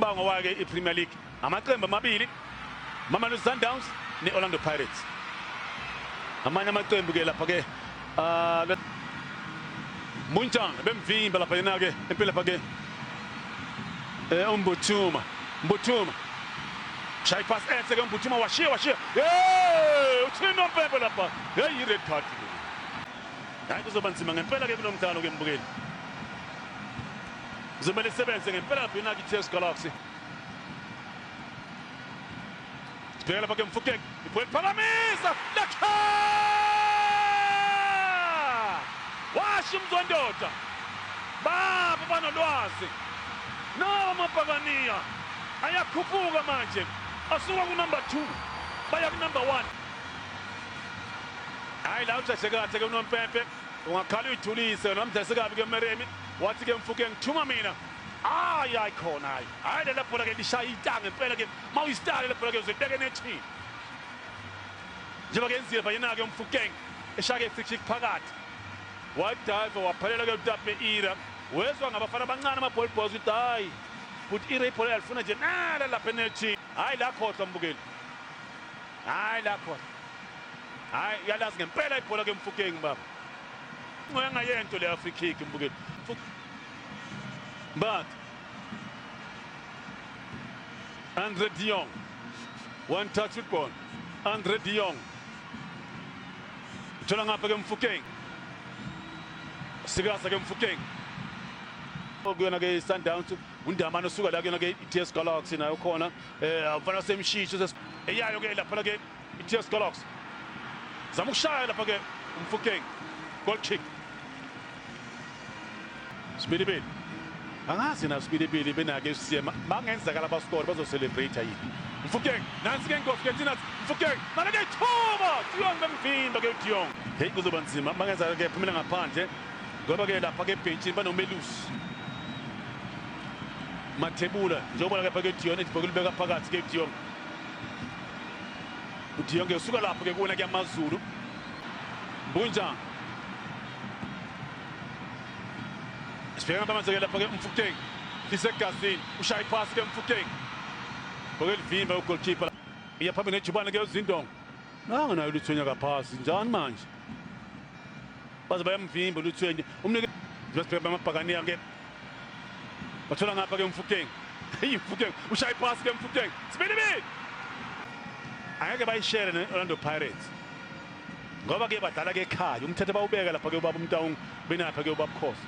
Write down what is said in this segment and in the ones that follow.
Umbango wake iPremier League amaqembu amabili, Mamelodi Sundowns ne-Orlando Pirates. Amanye amaqembu ke lapha ke Munjana bemvimba lapha yena ke empela lapha ke uMbuthuma, Mbuthuma shaya iphasi enhle ke uMbuthuma, washiya washiya, hey, uthini nompempe lapha, hey, i-red card. Hayi, kuzoba nzima ngempela ke kulo mdlalo ke mbukeli, kuzomele isebenze ngempela lapha yena ke i-TS Galaxy. Sibheka lapha ke Mfukeng, ibhola liphakamisa lakha, washo umzwandoda, baba banolwazi nawo amabhakaniya ayakhuphuka manje, asuka kunumber 2 baya kunumber 1. Hayi la ujaje kahle ke unompempe, ungakhala uyithulise nomdlase kabi ke Meremi, wathi ke Mfukeng thuma mina. Hayi hayi khona, hayi hayi lela bhola ke lishaya itanga ngempela ke, mawuyisitale le bhola ke uzolibeka enethini njengoba kenzile yena ke uMfukeng eshake free kick phakathi, wadive waphalela ke uTape Ira, wezwa ngabafana abancane ama-ball boys ukuthi hayi futhi Ira ibhola yalifuna nje nala lapha enethini. Hayi la khohlwa mbukeli, hayi la khohlwa, hayi uyalazi ngempela ibhola ke Mfukeng baba, ngayento leya free kick mbukeli. But Andre de Jong, one touch football, Andre de Jong uthola ngapha ke Mfukeng, sikaza ke Mfukeng kuyona ke Sundowns, uNdamane usuka la kuyona ke i-TS Galaxy nayo khona umfana wasemshisho eyayo ke lapha ke i-TS Galaxy, zama ukushaya lapha ke uMfukeng, goal kick. Sibilibili angazi na Sibilibili benake siyema bangenzakala bascore bazocelebrate yini. Mfukeng nansi ke ingozi ke thina, Mfukeng naleke ithuba Dion bemvimba ke Dion, hey kuzoba nzima bangenzakala ke phumela ngaphandle ngoba ke lapha ke ebhentshini banomelusi Mathebula, njengoba lapha ke Dion ethi bokubeka phakathi ke Dion, uDion ke usuka lapho ke kuwona ke AmaZulu. Mbunjana sibheka ngapha manje ke lapha ke Mfukeng lisegazini, ushaya iphasi ke Mfukeng, bokelivimba ugoalkeeper, iya phambili nejubane ke uZindongo, nanga nayo Luthwenya kaphasi njani manje, baze bayamvimba Luthwenya umnike. Sibheka amabhakaniya ke bathola ngapha ke Mfukeng, Mfukeng ushaya iphasi ke Mfukeng, sibilibili angeke bayishere ne-Orlando Pirates ngoba ke badlala ke ekhaya, umthetho bawubeka lapha ke ubaba uMtaung benapha ke ubaba Khosi.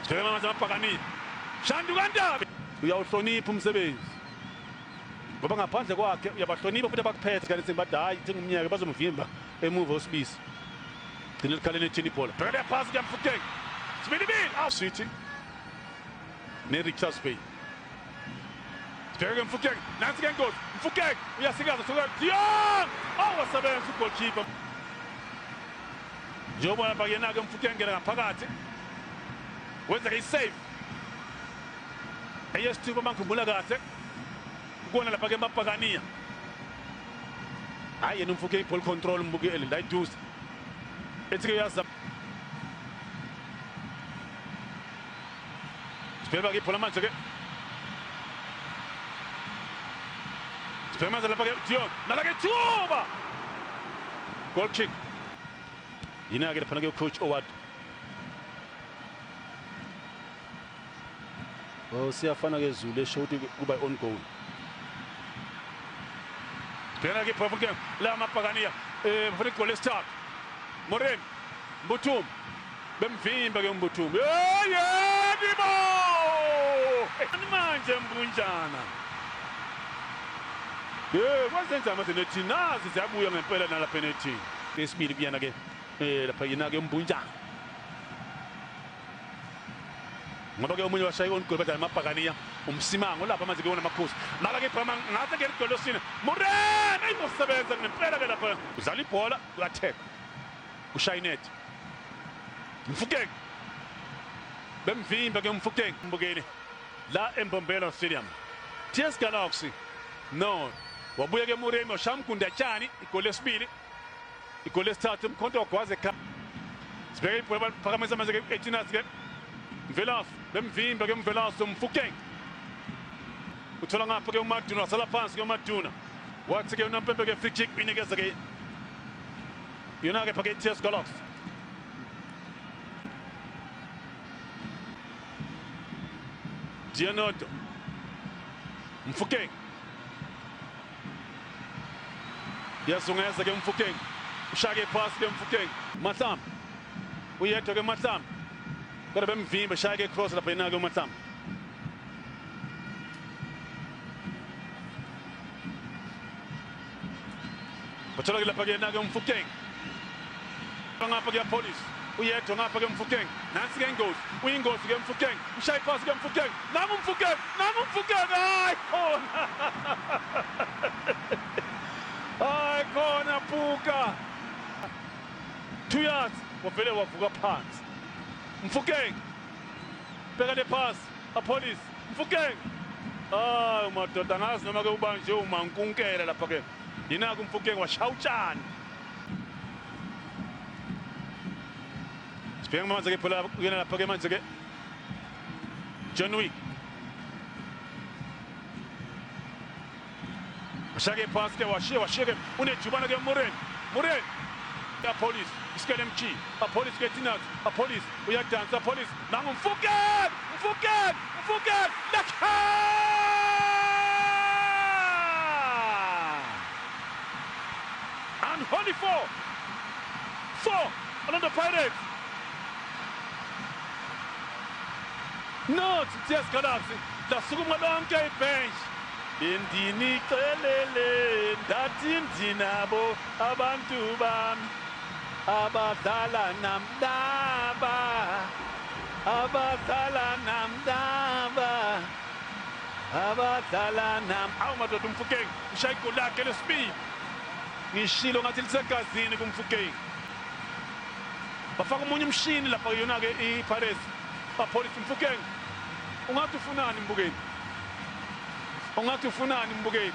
Sibheka manje amabhakaniya, Shandu kaNtabe uyawuhlonipha umsebenzi ngoba ngaphandle kwakhe uyabahlonipha futhi abakuphethe kanti bathi hayi thenga umnyaka bazomvimba emuva uSibisi, gcina likhaleni ethini ibhola, bheka leya phasi ke Mfukeng, sibilibili aw City ne-Richards Bay. Sibheka ke Mfukeng, nansi ke ingozi, Mfukeng uyasikaza suka Dion, awasebenza ugoalkeeper njengoba lapha yena ke Mfukeng ngena ngaphakathi wenza ke isave eyesithupha mangikhumbula kahle kubona lapha ke amabhakaniya. Hayi yena uMfukeng ball control mbukeli la iduze ethi ke uyazama, sibheka ke ibhola manje ke, sibheka manje lapha ke Dion nala ke thuba goal kick, yina ke lapha ke coach Owad. Oh siyafana ke Zulu esho ukuthi kuba on goal. Sibheka ke ibhola ke la amabhakaniya bafuna igoli lesithathu. Moremi Mbuthuma bemvimba ke Mbuthuma, hey yebo manje Mbunjana, hey kwenzenjani manje nethini, nazi ziyabuya ngempela nalapha enethini esibili kuyena ke lapha yena ke Mbunjana ngoba ke omunye washaya i-on goal badlala amabhakaniya uMsimango lapha manje kuyona amakhosi maka ke Brahma ngathi ke igoli losine Morena ayibosebenza ngempela ke lapha udlala ibhola uyatheka ushaya inet Mfukeng bemvimba ke Mfukeng mbukeli la eMbombela Stadium. TS Galaxy no wabuya ke Moremi washaya umgundatshani igoli lesibili, igoli lesithathu umkhonto wagwaza ekhaya. Sibheke ibhola baphakamisa manje ke 18 ke Mvelase bemvimba ke Mvelase Mfukeng. Uthola ngapha ke uMaduna, wasala phansi ke uMaduna. Wathi ke uNampembe ke free kick inikeza ke yona ke phake TS Galaxy. Gianotto. Mofokeng. Yasungeza ke Mofokeng. Ushake pass ke Mofokeng. Matlama. Uyedwa ke Matlama. Kodwa bemvimba shake cross lapha yena ke uMatlama. Bathola ke lapha ke yena ke uMofokeng. Ngapha ke Police. Uyedwa ngapha ke Mofokeng. Nansi ke ingozi. Uyingozi ke Mofokeng. Ushaye pass ke Mofokeng. Nangu Mofokeng. Nangu Mofokeng. Hayi khona. Hayi khona Puka. 2 yards. Wavele wavuka phansi. Mofokeng. Bheka le pass. Apolice. Mofokeng. Hayi madoda ngazi noma ke ubanje umankunkela lapha ke. Yena ke Mofokeng washaya utshani. Sibheka manje ke phela kuyena lapha ke manje ke John Wick. Washake pass ke washiye ke unejubana ke Muren. Muren. Police isikele MG. Police ke Tinat. Police uyadansa Police. Nangu Mofokeng. Mofokeng. Mofokeng. Lakha! And holy 4. 4 Orlando Pirates. No, TS Galaxy. Lasukuma lonke ibench. Bendinicelele ndathi ndinabo abantu bami abadlala namdaba abadlala namdaba abadlala nam. Awu madoda uMofokeng ushaya igoli lakhe lesibili. Ngishilo ngathi lisegazini kuMofokeng. Bafaka omunye umshini lapha yona ke iPirates. Apolice Mofokeng. Ungathi ufunani mbukeli? Ungathi ufunani mbukeli?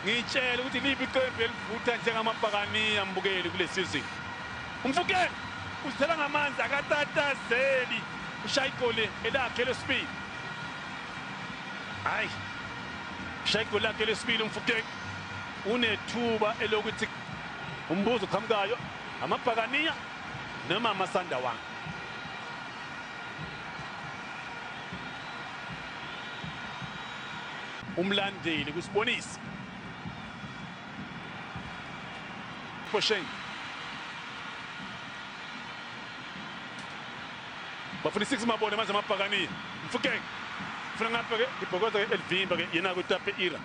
Ngitshela ukuthi liphi iqembu elivutha njengamabhakaniya mbukeli kule season. uMofokeng uzithela ngamanzi akatatazeli. Ushaya igoli elakhe lesibili. Hayi. Ushaya igoli lakhe lesibili uMofokeng. Unethuba elokuthi umbuzo qhamukayo amabhakaniya noma amasandawana. Umlandeli kusibonisa. Pushing. Bafuna 6 mabone manje amabhakaniya. Mofokeng. Funa ngapha ke ibhokoza ke elivimba ke yena kutape ira.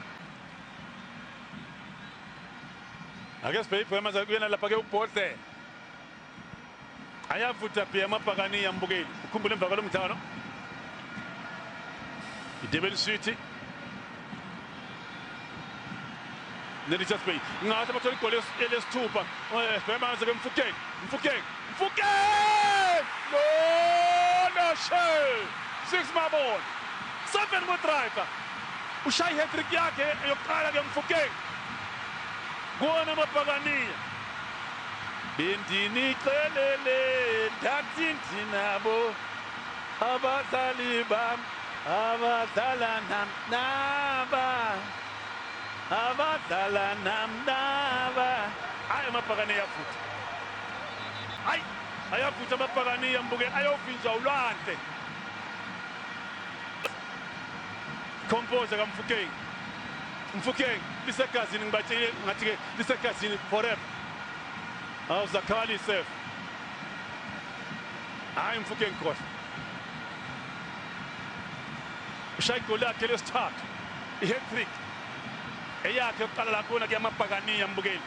Ake sibheke manje kuyena lapha ke ubhodle. Ayavutha phi amabhakaniya mbukeli. Ukhumbule emva kwalomdlalo. iDurban City Richards Bay. Ngathi bathola igoli elesithupha. Sibheka ke Mofokeng. Mofokeng. Mofokeng! No, no shame. 6 mabone. 7 mo driver. Ushaya hat-trick yakhe yokuqala ke Mofokeng. Kuwona amabhakaniya. Bendinicelele ndathi ndinabo abadlali bami abadlala naba abadlala namdaba. Hayi amabhakaniya futhi. Hayi ayavutha amabhakaniya mbuke ayovinjwa ulwandle. Compose kaMofokeng. Mofokeng lisegazini ngibatshele ngathi ke lisegazini forever. Awuzakhali sef. Hayi Mofokeng khohle. Ushaya igoli lakhe lesithathu. I-hat-trick. Eyakhe yokuqala la kona ke amabhakaniya mbukeli.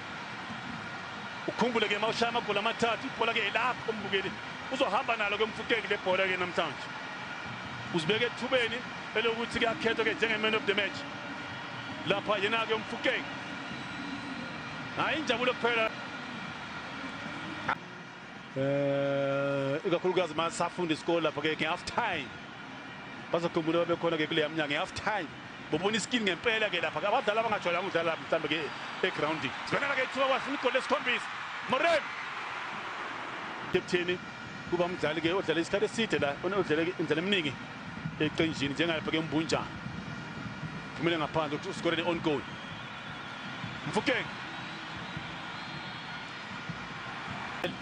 Ukhumbule ke mawushaya amagoli amathathu ibhola ke elakho mbukeli. Uzohamba nalo ke Mofokeng le bhola ke namhlanje. Uzibeke ethubeni elokuthi kuyakhethwa ke njenge man of the match. Lapha yena ke Mofokeng. Hayi injabulo kuphela. Ikakhulukazi masafunda isikole lapha ke nge-half time. Bazokhumbula bekhona ke kule minyaka nge-half time. Bobona iskin ngempela ke lapha abadlali abangajwayelanga ukudlala mhlawumbe ke egroundini. Sibonela ke ithuba kwafuna igoli lesikhombisa. Moremi. Captain kuba umdlali ke odlala isikhathi eside la odlala imidlalo eminingi eqenjini njengalapha ke Mbunjana. Iphumele ngaphandle uskorele on goal. Mofokeng.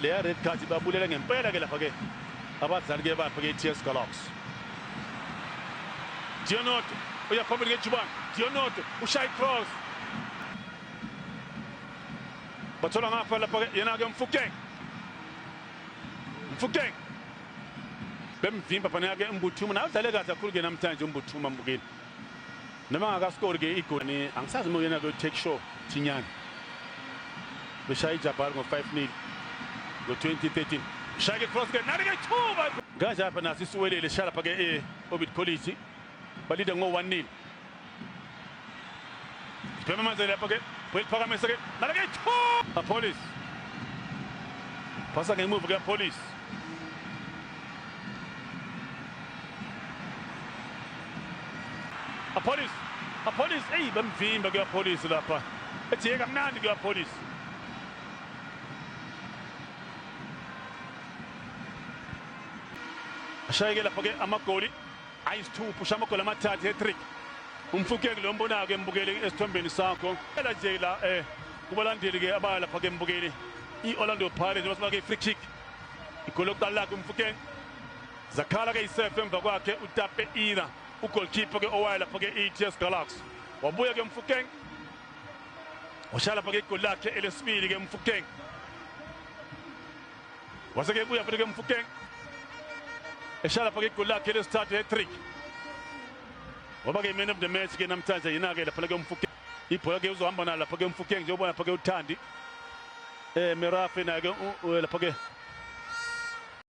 Leya red card babulela ngempela ke lapha ke abadlali ke bapha ke TS Galaxy. Dionoto uya phambili ngejubane. Dionoto ushaya cross. Bathola ngapha lapha ke yena ke Mofokeng. Mofokeng. Bemvimba phana ke Mbuthuma naye udlale kahle kakhulu ke namhlanje uMbuthuma mbukeli. Noma angakaskori ke igoli angisazi uma yena ke take show Thinyane. Beshaya iJabal ngo-5-0 ngo-2013. Shaya ke cross ke nali ke ithuba. Kanje apha naso isiwelele shaya lapha ke e-Orbit College. Balida ngo-1-0. Sibhema manje lapha ke beliphakamisa ke nali ke ithuba. Appollis. Phasa ngemuva ke Appollis. Appollis. Appollis ey bamvimba ke Appollis lapha. Ethi kamnandi ke Appollis. Ashayeke lapha ke amagoli ayisithupha usha amagoli amathathu hat-trick. UMofokeng lo mbonako ke mbukeli esithombeni sakho. Phela nje la kubalandeli ke abaya lapha ke mbukeli i-Orlando Pirates basifaka i-free kick. Igoli lokuqala lakhe uMofokeng. Zakhala ke isefe emva kwakhe uTape Ina ugoalkeeper ke owaya lapha ke i-TS Galaxy. Wabuya ke Mofokeng. Washaya lapha ke igoli lakhe elesibili ke Mofokeng. Wase ke buya futhi ke Mofokeng. Eshaya lapha ke igoli lakhe lesithathu hat-trick. Waba ke man of the match ke namhlanje yena ke lapha ke Mofokeng. Ibhola ke uzohamba nalo lapha ke Mofokeng njengoba lapha ke uThandi. Merafe na ke lapha ke